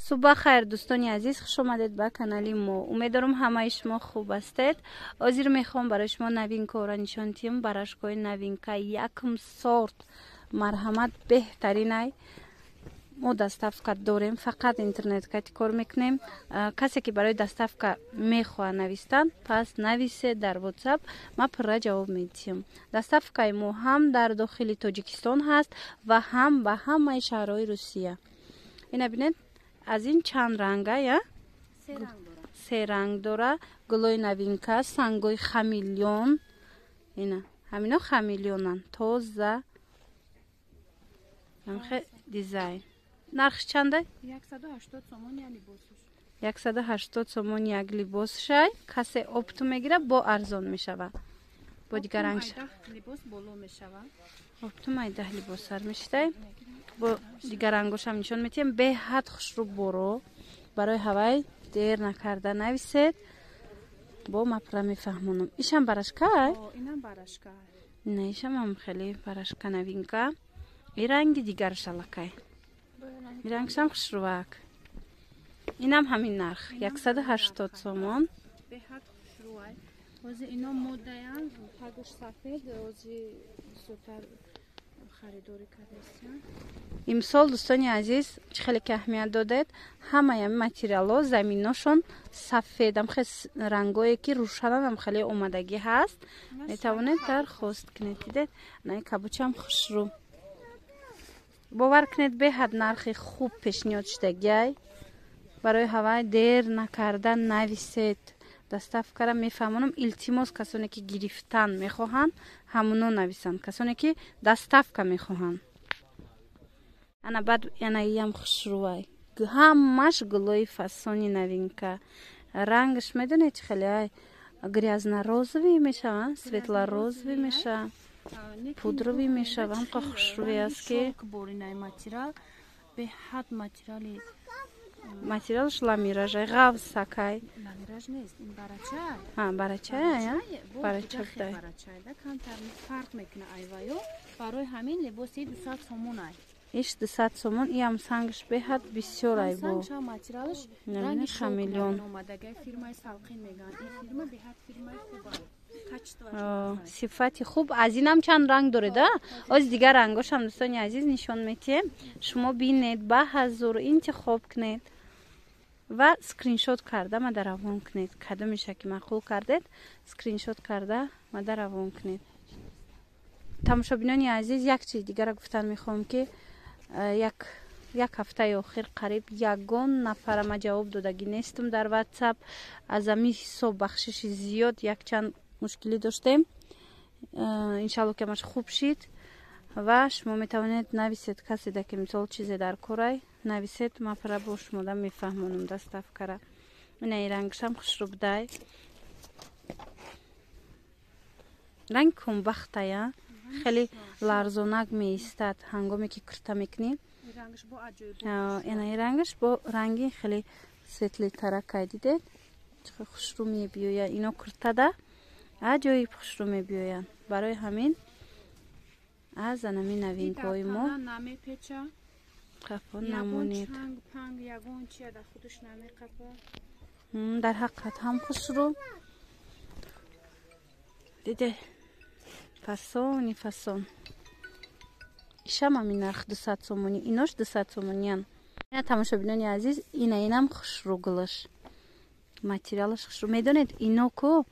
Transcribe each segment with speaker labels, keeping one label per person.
Speaker 1: Субҳ хайр, дӯстони азиз, хуш омадед ба канали мо. Умедворам, ҳамаи шумо хуб ҳастед. Ҳозир мехоҳам барои шумо новинкаро нишон диҳам. Барашкои новинка, якм сорт, марҳамат, беҳтаринай. Мо доставка дорем, фақат интернет кати кор мекунем. Касе ки барои доставка мехоҳад навистан, пас нависе дар WhatsApp, ма пурра ҷавоб медиҳам. Доставкаи мо ҳам дар дохили Тоҷикистон ҳаст ва ҳам ба ҳамаи шаҳрҳои Русия. Ина бинед, аз ин чанд ранга? Я се ранг дора. Гулои новинка, сангои хамелеон. Ина ҳамино хамелеонанд, тоза, ҳамхе дизайн. Нархш чанда? 180 сомон як либосшай. Касе оптом мегира, бо арзон мешава, бо дигар ранг оптом ай 10 либос сар мешитай. Бо дигар рангошам нишон метиҳем. Беҳад хушрӯ боро. Барои ҳавай дер накарда нависед, бо мапра мефаҳмонам. Ишам барашкай, не, ишам ам хеле барашка, новинка. И ранги дигараш аллакай, и рангшам хушрӯвак. Инам ҳамин нарх, 180 сомон.
Speaker 2: Ҳозир ино модаянд, тагуш сафед, ҳозир бисёртар харидорӣ кардастиям.
Speaker 1: Имсол, дӯстони азиз, чӣ хеле ки аҳамият додед, ҳамаи ҳами материалҳо заминошон сафед, ҳамхе рангое ки рӯшанам хеле омадагӣ ҳаст. Метавонед дархост кунед. Дидед, наи кабучам хушрӯ. Бовар кунед, беҳад нархи хуб пешниҳод шудагиай. Барои ҳавай дер накарда нависед, доставкара мефаҳмонам. Илтимос, касоне ки гирифтан мехоҳанд, ҳамуно нависанд, касоне ки доставка мехоҳанд. Ана баъд ана иям хушрӯвай. Ҳамаш гулои фасони новинка. Рангаш медонед чӣ хеле ай? Грязно-розовый мешава, светло-розовый мешава, пудровый мешава. Ҳамқа хушрӯй аст ки
Speaker 2: материал беҳад материали.
Speaker 1: Материалш ламиражай, ғавсакай.
Speaker 2: Ламираж нест, ин барача.
Speaker 1: Барачая, барача будай.
Speaker 2: Барачай камтар фарқ мекуна айваё. Барои ҳамин либоси 200 сомон ай.
Speaker 1: Иш 200 сомон. Иам сангш беҳад бисёр ай бо.
Speaker 2: Материалш
Speaker 1: ранги хамелеон.
Speaker 2: Омадагай фирмаи Салқин мегӯянд. Ин фирма беҳад фирмаи хуба.
Speaker 1: Сифати хуб. Аз инам чанд ранг доред, а оз дигар рангошам, дӯстони азиз, нишон метиҳем. Шумо бинед, ба ҳазур интихоб кунед ва скриншот карда мада равон кунед. Кадомеша ки маъқул кардед, скриншот карда мада равон кунед. Тамошобинони азиз, як чиз дигара гуфтан мехоҳам, ки як ҳафтаи охир қариб ягон нафара ма ҷавоб додагӣ нестам дар WhatsApp. Аз ами ҳисоб бахшиши зиёд, якчанд мушкилӣ доштем. Иншалло, ки ҳамаш хуб шид ва шумо метавонед нависед. Каседа ки мисол чизе дар корай, нависед, ма пара бо шумода мефаҳмонам доставкара. Ина и рангшам хушрӯ будай, ранги кумбахтая, хеле ларзонак меистад, ҳангоме ки курта мекунӣ. Ина и рангаш бо ранги хеле светлый таракай. Дидед, чӣ хушрӯ мебиёяд ино куртада, аҷоиб хушрӯ мебиёянд. Барои ҳамин аз анами новинкаҳои мо қафо намонед. Дар ҳақиқат ҳам хушрӯ. Диде, фасони фасон. Ишам ҳамин нарх, 200 сомонӣ. Инош 200 сомониян. Ина, тамошобинони азиз, ина инам хушрӯ, гулаш, материалаш хушрӯ. Медонед, ино ку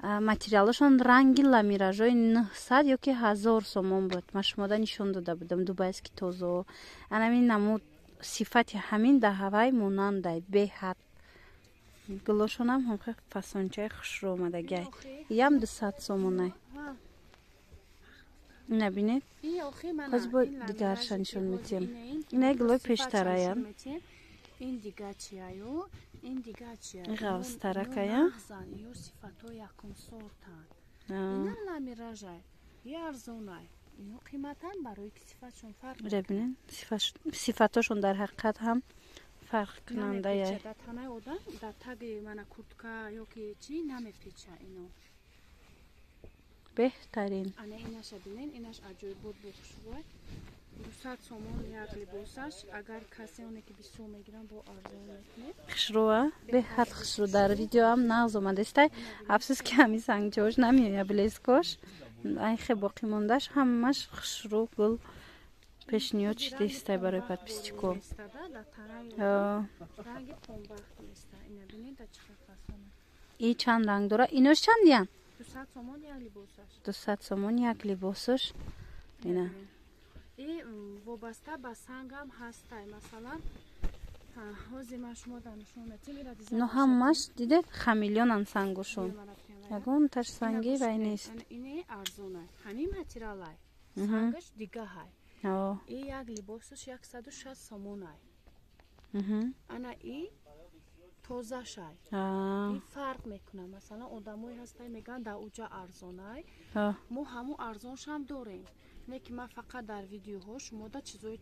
Speaker 1: материалашон ранги ламиражои 900 ё ки 1000 сомон буд. Ма шумода нишон дода будам, дубайски тозо. Анамин намуд сифати ҳамин даҳавай монандай. Беҳад гулошонам ҳамхе фасончаи хушрӯ омадагиай. Иям 200 сомонай. Ина бинед, ҳози бо дигарша нишон метиҳем. Ина гулои пештараян.
Speaker 2: Ин дига чияю, ин дига чия.
Speaker 1: Ғавзтаракая.
Speaker 2: Ё сифато якум сортанд. Ина ламиражай, и арзонай, ино қиматан, барои ки сифатшон фарқ.
Speaker 1: Бинед, сифатошон дар ҳақиқат ҳам фарқкунандая.
Speaker 2: Дар танаи одам, дар таги мана куртка ё ки чӣ намепеча ино.
Speaker 1: Беҳтарин.
Speaker 2: Ана инаша бинен, инаш аҷоибот бо хушрӯай. 200 сомон як либосаш. Агар касе оне ки бисёр мегирам, бо арзон мекунем.
Speaker 1: Хушрӯа, беҳад хушрӯ. Дар видеоам нағз омадестай. Афсӯс, ки ҳами сангчаош намеоя, блескош айхе боқӣ мондаш. Ҳамаш хушрӯ гул пешниҳод шидестай барои подписчико.
Speaker 2: Ранги помбахт места. Ина бинед, да чӣ хел фасона.
Speaker 1: И чанд ранг дора? Инош чандиян?
Speaker 2: 200 сомон як либосаш.
Speaker 1: 200 сомон як либосаш. Ина.
Speaker 2: И вобаста ба сангам ҳастай. Масалан, ҳозир ман шумо дар нишон метим. Ира дизайн.
Speaker 1: Ино ҳамаш, дидед, хамелеонан сангошон. Ягонташ санги вай нест.
Speaker 2: Ине арзонай. Ҳамин материалай. Сангаш дигаҳай. И як либосаш 160 сомонай. Ана и тозашай. И фарқ мекунад. Масалан, одамое ҳастай, мегӯянд, дар уҷа арзонай. Мо ҳамун арзоншам дорем. Не ки ман фақат дар видеоҳо шумо да чизои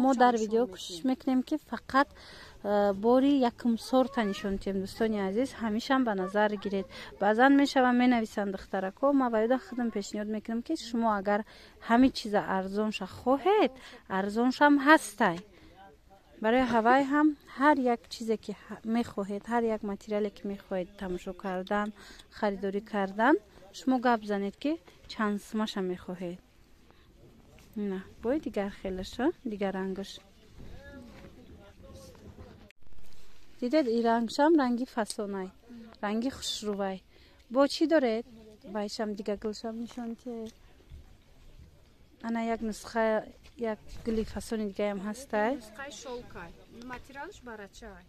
Speaker 1: Мо дар видео кӯшиш мекунем, ки фақат бори якум сорта нишон диҳем. Дӯстони азиз, ҳамешам ба назар гиред. Баъзан мешава, менависанд духтарако, ма ваёда худам пешниҳод мекунам, ки шумо агар ҳамин чиза арзонша хоҳед, арзоншам ҳастай. Барои ҳавай ҳам ҳар як чизе ки мехоҳед, ҳар як материале ки мехоҳед тамошо кардан, харидорӣ кардан, шумо гап занед, ки чанд сумаша мехоҳед. На бой дигар хелаша, дигар рангаш дидед. И рангшам ранги фасонай, ранги хушрувай. Бо чӣ доред? Вайшам, дига гулшам нишон диҳед. Ана як нусха, як гули фасони дигаям ҳастай.
Speaker 2: Нусхаи шолкай. Материалш барачай.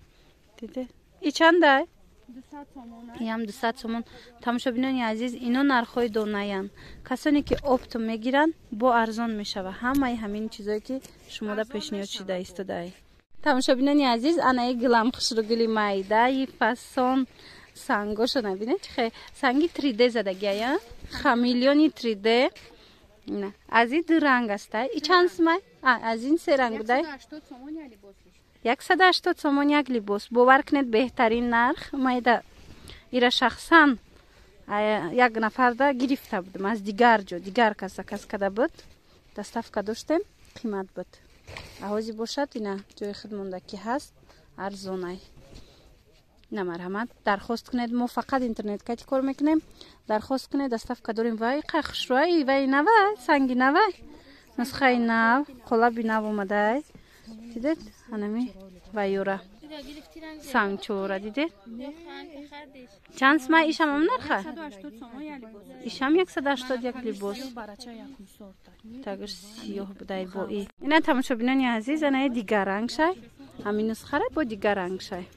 Speaker 1: Дидед, и чандай?
Speaker 2: 200 сомонай.
Speaker 1: Иам 200 сомон. Тамошобинони азиз, ино нархҳои донаянд. Касоне ки оптом мегиранд, бо арзон мешава ҳамаи ҳамин чизое, ки шумода
Speaker 2: Арзон
Speaker 1: пешниҳод
Speaker 2: мешава.
Speaker 1: шида истодаи. Тамошобинони азиз, анаи гулам хушрӯ, гули майдаи фасон. Сангошо набинед, чӣ хе санги 3D задагиая, хамелеони 3D. Ина аз ин ду ранг аста. И чанд сумай? Аз ин се ранг будай.
Speaker 2: 180 сомон як либосаш.
Speaker 1: 180 сомон як либос. Бовар кунед, беҳтарин нарх. Майда ира шахсан як нафарда гирифта будам аз дигар ҷо, дигар кас заказ карда буд, доставка доштем, қимат буд. Аҳози бошад, ина ҷои худ монда ки ҳаст, арзонай. Ина, марҳамат, дархост кунед. Мо фақат интернет кати кор мекунем. Дархост кунед, доставка дорем. Вай қай хушрӯай, вай навай, санги навай, нусхаи нав, қолаби нав омадай. Дидед, анами вайёра, сангчора дидед? Чанд сма ишам ам нарха?
Speaker 2: 180 сомон як либос.
Speaker 1: Ишам 180 як либос.
Speaker 2: Барача якум сорта.
Speaker 1: Тагаш сиёҳ будай бо и. Ина, тамошобинони азиз, анаи дигар рангшай. Ҳамин нусхара бо дигар рангшай.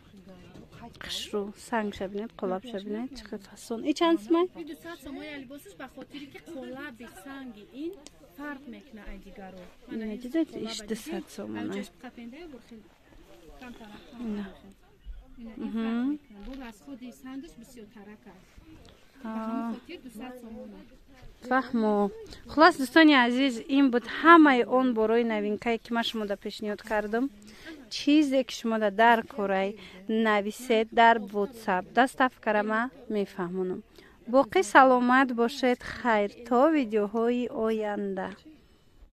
Speaker 1: Хушрӯ сангша бинед, қолабша бинед, чӣ хел фасон. И чанд сумай?
Speaker 2: И 200 сомон як либосаш, ба хотире ки қолаби санги ин фарқ мекунад ай дигаро.
Speaker 1: Ина дидед, иш 200 сомонай.
Speaker 2: Авҷаш қапенда бурхел камтара.
Speaker 1: Ина.
Speaker 2: Ина ин фарқ мекунад. Бо аз худи сангаш бисёртарак аст. Ба ҳамин хотир 200 сомон.
Speaker 1: Фаҳмо. Хулас, дӯстони азиз, ин буд ҳамаи он борои новинкае, ки ман шумода пешниҳод кардам. Чизе ки шумода дар корай, нависед дар WhatsApp, доставкара ма мефаҳмонам. Боқӣ саломат бошед, хайр, то видеоҳои оянда.